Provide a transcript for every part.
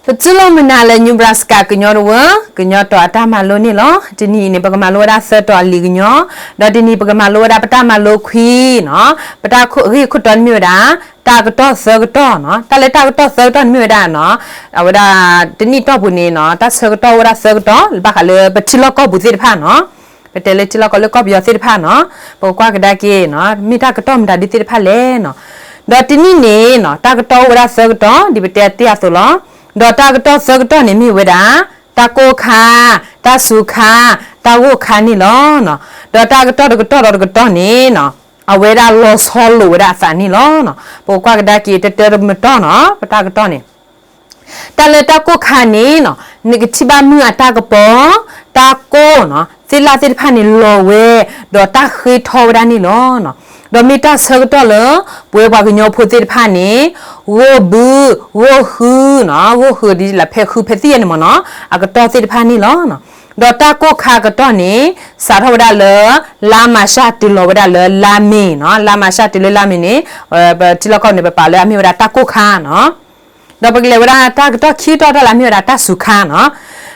ပတူၢ်လိာ်မုာ်နၤလၢ Nebraska ကညီတဝၢ ကညီတီၤအတၢ်မၤလိန့ၣ်လီၤ. တနံၤအံၤန့ၣ် ပကမၤလိဝဲဒၣ်သၢတီၤအလံာ်ကညီ, ဒီးတနံၤပကမၤလိဝဲဒၣ်ပတၢ်မၤလိခွံနီၤ, ပတၢ်ဂ့ၢ်ခိၣ်တီန့ၣ်မ့ၢ်ဝဲဒၣ် တၢ်ကတီၢ်သၢကတီၢ်နီၤ. တၢ်လၢတၢ်ကတီၢ်သၢကတီၢ်န့ၣ်မ့ၢ်ဝဲဒၣ်နီၤ, အဝဲဒၣ် တနံၣ်တီၢ်ပူၤန့ၣ်နီၤ တၢ်ဆၢကတီၢ်အိၣ်ဝဲဒၣ်သၢကတီၢ် လၢဘၣ်ဃးလၢပထံလီၢ်ကီၢ်ပူၤသ့ၣ်တဖၣ်နီၤ. ပတဲလၢထံလီၢ်ကီၢ်လၢကီၢ်ပယီၤသ့ၣ်တဖၣ်နီၤ, ပကကွၢ်ကဒါက့ၤနီၤ မ့ၢ်တၢ်ကတီၢ်မတၤဒုသ့ၣ်တဖၣ်လဲၣ်နီၤ. ဒီးတနံၣ်န့ၣ်နီၤ တၢ်ကတီၢ်အိၣ်ဝဲဒၣ်သၢကတီၢ် ဒ်ပတဲတ့ၢ်အသိးလီၤ. ဒီးတၢ်ကတီၢ်သၢကတီၢ်န့ၣ်မ့ၢ်ဝဲဒၣ် တၢ်ကိၢ်ခါ, တၢ်စူၤခါ, တၢ်ဂိၢ်ခါန့ၣ်လီၤ. ဒီးတၢ်ကတီၢ်တကတီၢ်ဒီးတကတီၢ်န့ၣ်နီၤ အဝဲဒၣ်လီၤဆီလိာ်ဝဲဒၣ်အသးန့ၣ်လီၤ. ပကကွၢ်ကဒါက့ၤတတၢတမတီၢ်နီၤ ပတၢ်ကတီၢ်န့ၣ် တၢ်လၢတၢ်ကိၢ်ခါန့ၣ်နီၤ နကထံၣ်ဘၣ်မုၢ်အတၢ်ကပီၤ, တၢ်ကိၢ်နီၤ သ့ၣ်လၣ်သ့ၣ်တဖၣ်န့ၣ်လီၤဝဲ, ဒီးတၢ်ဃ့ထီဝဲဒၣ်န့ၣ်လီၤ. ဒီးမ့ၢ်တၢ်ဆၢကတီၢ်လၢ ပဝဲပှၤကညီဖိသ့ၣ်တဖၣ်န့ၣ် ဂိၢ်ဘု, ဂိၢ်ဟုနီၤ, ဂိၢ်ဟုဒ်လၢဖဲဃုဖဲသံၣ်ယဲၢ်န့ၣ်မ့ၢ်နီၤ, အကတီၢ်သ့ၣ်တဖၣ်န့ၣ်လီၤ. ဒီးတၢ်ကိၢ်ခါအကတီၢ်န့ၣ် စးထီၣ်ဝဲဒၣ်လၢ လါမၤရှးတုၤလီၤဝဲဒၣ်လၢလါမ့ၤနီၤ, လါမၤရှးတုၤလၢလါမ့ၤန့ၣ် ပထံလီၢ်ကီၢ်န့ၣ် ပပာ်လၢအမ့ၢ်ဝဲဒၣ်တၢ်ကိၢ်ခါနီၤ. ဒီးပကလဲၤဝဲဒၣ်တၢ်ကတီၢ်ခံကတီၢ်တၢ်လၢအမ့ၢ်ဝဲဒၣ်တၢ်စူၤခါနီၤ.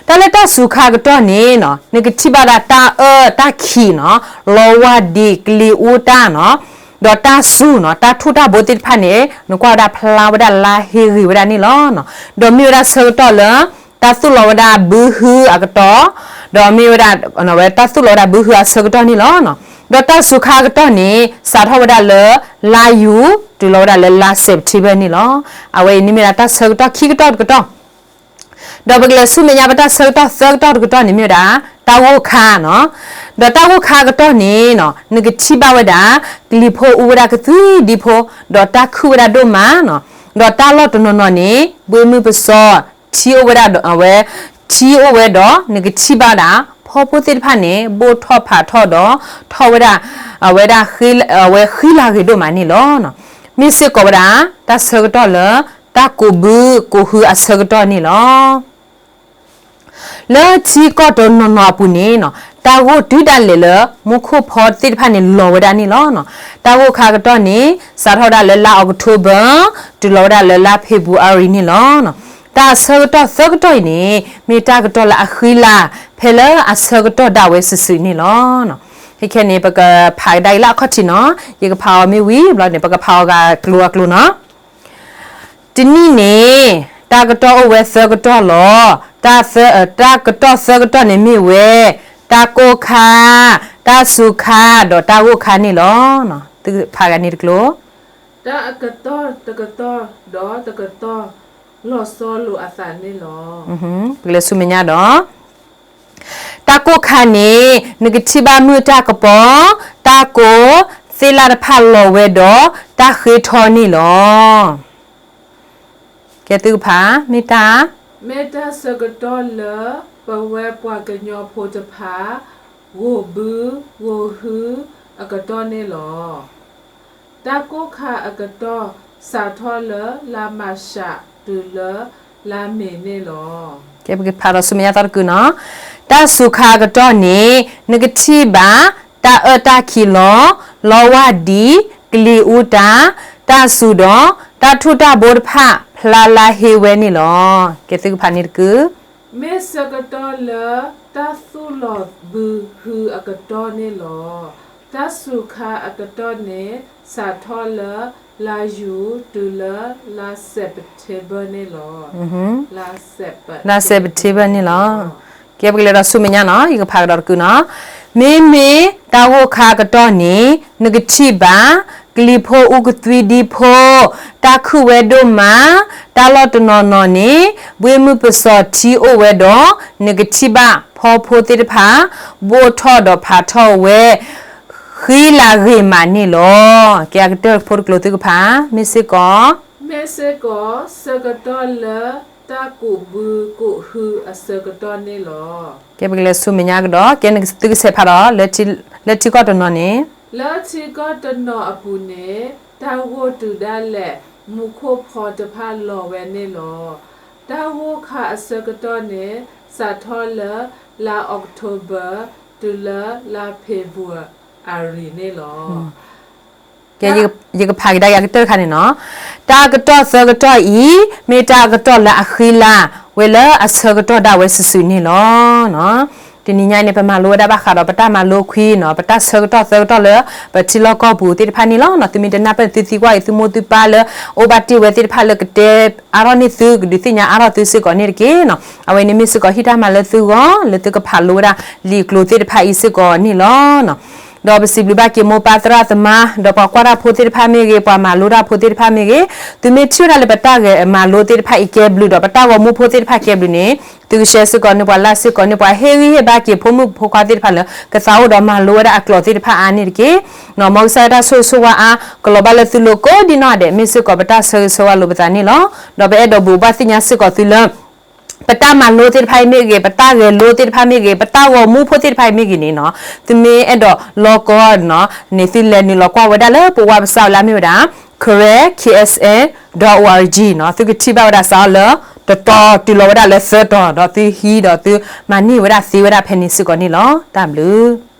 တၢ်လၢတၢ်စူၤခါအကတီၢ်န့ၣ်နီၤ နကထံၣ်ဘၣ်ဝဲဒၣ်တၢ်အၢတၢ်ခံးနီၤ, လီဝါဒံးကလံၤအူတၢ်နီၤ, ဒီးတၢ်စူၤနီၤ, တၢ်ထူၣ်တၢ်ဘိသ့ၣ်တဖၣ်န့ၣ် နကွၢ်ဝဲဒၣ်ဖျါဝဲဒၣ်လါဟ့ဂ့ၤဝဲဒၣ်န့ၣ်လီၤ. ဒီးမ့ၢ်ဝဲဒၣ်ဆၢကတီၢ်လၢ တၢ်သူၣ်လီၤဝဲဒၣ်ဘုဟုအကတီၢ်, ဒီးမ့ၢ်ဝဲဒၣ် တၢ်သူၣ်လီၤဝဲဒၣ်ဘုဟုအဆၢကတီၢ်န့ၣ်လီၤ. ဒီးတၢ်စူၤခါအကတီၢ်န့ၣ် စးထီၣ်ဝဲဒၣ်လၢ လါယူၤ တုၤလီၤဝဲဒၣ်လၢလါစဲးပထ့ဘၢၣ်န့ၣ်လီၤ. အဝဲအံၤန့ၣ်မ့ၢ်ဒၣ်တၢ်ဆၢကတီၢ်ခံကတီၢ်တကတီၢ် ဒီးပကလဲၤဆူမဲာ်ညါပတၢ်ဆၢကတီၢ်သၢကတီၢ်တကတီၢ်န့ၣ်မ့ၢ်ဝဲဒၣ် တၢ်ဂိၢ်ခါနီၤ. ဒီးတၢ်ဂိၢ်ခါအကတီၢ်န့ၣ်နီၤ နကထံၣ်ဘၣ်ဝဲဒၣ် ကလံၤဖိအူဝဲဒၣ်ကသွံဒံဖိ, ဒီးတၢ်ခုၣ်ဝဲဒၣ်ဒိၣ်မးနီၤ. ဒီးတၢ်လီၢ်တနီၤနီၤန့ၣ် ဘှ့မုၢ်ပစီၤ ထံအိၣ်ဝဲဒၣ်ဒီးအဝဲ ထံအိၣ်ဝဲဒီး နကထံၣ်ဘၣ်ဝဲဒၣ် ဖီဖိသ့ၣ်တဖၣ်န့ၣ် ဘိၣ်ထီၣ်ဖးထီၣ်ဒီး ထီၣ်ဝဲဒၣ် အဝဲဒၣ် အဝဲဃံလၤဂ့ၤဒိၣ်မးန့ၣ်လီၤ. မ့ၢ်စ့ၢ်ကီးဝဲဒၣ် တၢ်ဆၢကတီၢ်လၢ တၢ်ကိးဘုကိးဟုအဆၢကတီၢ်န့ၣ်လီၤ. လၢထံကီၢ်တနီၤနီၤအပူၤန့ၣ်နီၤ တၢ်ဂိၢ်တုၤဒၣ်လဲာ်လၢ မူခိၣ်ဖီသ့ၣ်တဖၣ်န့ၣ်လီၤဝဲဒၣ်န့ၣ်လီၤ. တၢ်ဂိၢ်ခါကတီၢ်န့ၣ် စးထီၣ်ဝဲဒၣ်လၢလါအီးကထိဘၢၣ် တုၤလီၤဝဲဒၣ်လၢလါဖ့ၤဘြူၤအါရံၤန့ၣ်လီၤ. တၢ်အဆၢကတီၢ်သၢကတီၢ်အံၤန့ၣ် မ့ၢ်တၢ်ကတီၢ်လၢအဃံလၤ ဖဲလၢအဆၢကတီၢ်ဒၣ်ဝဲစုာ်စုာ်န့ၣ်လီၤ. ခဲခဲန့ၣ် ပကဖးကဒါက့ၤလၢအခီၣ်ထံးနီၤ ယကဖးအီၤမ့ၢ်ဝံၤဘျီန့ၣ် ပကဖးအီၤဂၤကျိၤအကျိၤနီၤ. တနံၣ်န့ၣ် တၢ်ကတီၢ်အိၣ်ဝဲသၢကတီၢ်လီၤ. တၢ်သၢ တၢ်ကတီၢ်သၢကတီၢ်န့ၣ်မ့ၢ်ဝဲ တၢ်ကိၢ်ခါ, တၢ်စူၤခါ ဒီးတၢ်ဂိၢ်ခါန့ၣ်လီၤ. သုဖးဂၤန့ၣ်တကျိၤ တၢ်အကတီၢ်တကတီၢ်ဒီးတကတီၢ် လီၤဆီလိာ်အသးန့ၣ်လီၤ. ပကလဲၤဆူမဲာ်ညါဒီး တၢ်ကိၢ်ခါန့ၣ် နကထံၣ်ဘၣ်မုၢ်တၢ်ကပီၤ, တၢ်ကိၢ်, သ့ၣ်လၣ်တဖၣ်လီၤဝဲဒီး တၢ်ဃ့ထီန့ၣ်လီၤ. ကဲသုကဖး မ့ၢ်တၢ် မ့ၢ်တၢ်ဆၢကတီၢ်လၢ ပဝဲပှၤကညီဖိတဖၣ် ဂိၢ်ဘုဂိၢ်ဟုအကတီၢ်န့ၣ်လီၤ. တၢ်ကိၢ်ခါအကတီၢ် စးထီၣ်လၢလါမၢ်ၡး တုၤလၢလါမ့ၤန့ၣ်လီၤ. ကဲပကဖးဒီးဆူမဲာ်ညါသီတကုာ်နီၤ. တၢ်စူၤခါအကတီၢ်န့ၣ် နကထံၣ်ဘၣ် တၢ်အၢတၢ်ခံးလီၤ, လီဝါဒံး, ကလံၤအူတၢ်, တၢ်စူၤဒီး တၢ်ထူၣ်တၢ်ဘိတဖၣ် ဖျါလါဟ့ဝဲန့ၣ်လီၤ. ကဲသုကဖးန့ၣ်တကုာ် မ့ၢ်ဆၢကတီၢ်လၢ တၢ်သူၣ်လီၤဘုဟုအကတီၢ်န့ၣ်လီၤ. တၢ်စူၤခါအကတီၢ်န့ၣ် စးထီၣ်လၢ လါယူၤ တုၤလၢလါစဲးပထ့ဘၢၣ်န့ၣ်လီၤ. လါစဲးပထ့ဘၢၣ်န့ၣ်လီၤ. ကဲပကလဲၤဒီးဆူမဲာ်ညါနီၤ ယကဖးကဒီးတကုာ်နီၤ. မ့မ့ၢ်တၢ်ဂိၢ်ခါအကတီၢ်န့ၣ် နကထံၣ်ဘၣ် ကလံၤဖိအူကသွံဒံဖိ, တၢ်ခုၣ်ဝဲဒိၣ်မး, တၢ်လီၢ်တနီၤနီၤန့ၣ် ဘှ့မုၢ်ပစီၤထံအိၣ်ဝဲဒီး နကထံၣ်ဘၣ်ဖီဖိသ့ၣ်တဖၣ် ဘိၣ်ထီၣ်ဒီးဖးထီၣ်ဝဲ ဃံလၤဂ့ၤမးန့ၣ်လီၤ. ကဲအကတၢၢ်ဖိတကျိၤသုကဖး မ့ၢ်စ့ၢ်ကီး မ့ၢ်စ့ၢ်ကီး ဆၢကတီၢ်လၢ တၢ်ကိးဘုကိးဟုအဆၢကတီၢ်န့ၣ်လီၤ. ကဲပကလဲၤဆူမဲာ်ညါကဒီး ကဲသုကဆဲးဖးဒီး လၢထံကီၢ်တနီၤန့ၣ် လၢထံကီၢ်တနီၤအပူၤန့ၣ် တၢ်ဂိၢ်တုၤဒၣ်လဲာ် မူခိၣ်ဖီတဖၣ်လီၤဝဲန့ၣ်လီၤ. တၢ်ဂိၢ်ခါအဆၢကတီၢ်န့ၣ် စးထီၣ်လၢ လါအီးကထိဘၢၣ် တုၤလၢလါဖ့ၤဘြူၤအါရံၤန့ၣ်လီၤ. ကဲ ယကဖးကဒါက့ၤအကတၢၢ်တခါန့ၣ်နီၤ. တၢ်ကတီၢ်သၢကတီၢ်အံၤ မ့ၢ်တၢ်ကတီၢ်လၢအဃံလၤဝဲလၢအဆၢကတီၢ်ဒၣ်ဝဲစုာ်စုာ်န့ၣ်လီၤ. တနံၤညါအံၤန့ၣ် ပမၤလိဝဲဒၣ်ဘၣ်ဃးဒီးပတၢ်မၤလိအခွံနီၤ, ပတၢ်ဆၢကတီၢ်သၢကတီၢ်လၢ ပထံလီၢ်ကီၢ်ပူၤသ့ၣ်တဖၣ်န့ၣ်လီၤ. သုမ့ၢ်တနၢ်ပၢၢ်သုသံကွၢ်အံၤ သုမိၢ်သုပၢ်လၢ အိၣ်ဘၣ်တ့ၢ်ဝဲသ့ၣ်တဖၣ်လၢကတဲအါထီၣ်န့ၢ်သု ကဒုးသ့ၣ်ညါအါထီၣ်သုစ့ၢ်ကီးန့ၣ်တက့ၢ်နီၤ. အဝဲန့ၣ်မ့ၢ်စ့ၢ်ကီးဟ့ၣ်တၢ်မၤလၢသုဂီၢ် လၢသုကဖးလိဝဲဒၣ်လံာ်ကျိၤသ့ၣ်တဖၣ်အံၤစ့ၢ်ကီးန့ၣ်လီၤ. ဒီးပစံးဘျုးဘၣ်က့ၤမိၢ်ပၢ်သရၣ်သမါ ဒီးပှၤကွၢ်တၢ်ဖိသ့ၣ်တဖၣ်မ့ၢ်ဂ့ၤ, ပှၤမၤလိတၢ်ဖိသ့ၣ်တဖၣ်မ့ၢ်ဂ့ၤ, သုမ့ၢ်ထံၣ်ဝဲဒၣ်လၢပတၢ်ဂဲၤမၤလိသ့ၣ်တဖၣ်အံၤကဲဘျုး ဒီးပတၢ်ဂီၤမူဖိသ့ၣ်တဖၣ်ကဲဘျုးန့ၣ် သုကshareစ့ၢ်ကီးန့ၢ်ပှၤ likeစ့ၢ်ကီးန့ၢ်ပှၤ ဟ့ၣ်ဂံၢ်ဟ့ၣ်ဘါက့ၤဖိမုၣ်ဖိခွါသ့ၣ်တဖၣ်လၢ ကသးအိၣ်ဒီးမၤလိဝဲဒၣ်အကျိၤသ့ၣ်တဖၣ်အါန့ၣ်တက့ၢ်. မ်ကစၢ်ယွၤတၢ်ဆိၣ်ဂ့ၤဆိၣ်ဝါအါ ကလီၤဘၣ်လၢသုလိၤကိးဒံနီၢ်ဂၤဒဲး မ့ၢ်စ့ၢ်ကီးပတၢ်ဆၢဂ့ၤဆၢဝါလိာ်ပသးန့ၣ်လီၤ. ဒီးပအဲၣ်ဒိးဘိးဘၣ်သ့ၣ်ညါစ့ၢ်ကီးသုလၢ ပတၢ်မၤလိသ့ၣ်တဖၣ်အံၤမ့ၢ်ဂ့ၤ, ပတၢ်ဂဲၤလိသ့ၣ်တဖၣ်မ့ၢ်ဂ့ၤ, ပတၢ်ဂီၤမူဖိသ့ၣ်တဖၣ်အံၤမ့ၢ်ဂ့ၤန့ၣ်နီၤ, သုမ့ၢ်အဲၣ်ဒိးလီၤကီနီၤန့ၣ် သုလဲၤနုာ်လီၤကွၢ်ဝဲဒၣ်လၢပဝါပစၢ်ဝဲလၢအမ့ၢ်ဝဲဒၣ် career K S N N dot O R G နီၤ, သုကထံၣ်ဘၣ်ဝဲဒၣ်စးအီၤလၢ တတီၤတုၤလီၤဝဲဒၣ်လၢသၢတီၤ ဒီးသုဟံးဒီးသုမၤန့ၢ်ဝဲဒၣ်သ့ဝဲဒၣ်ဖဲန့ၣ်စ့ၢ်ကီးန့ၣ်လီၤ. တၢ်ဘျုး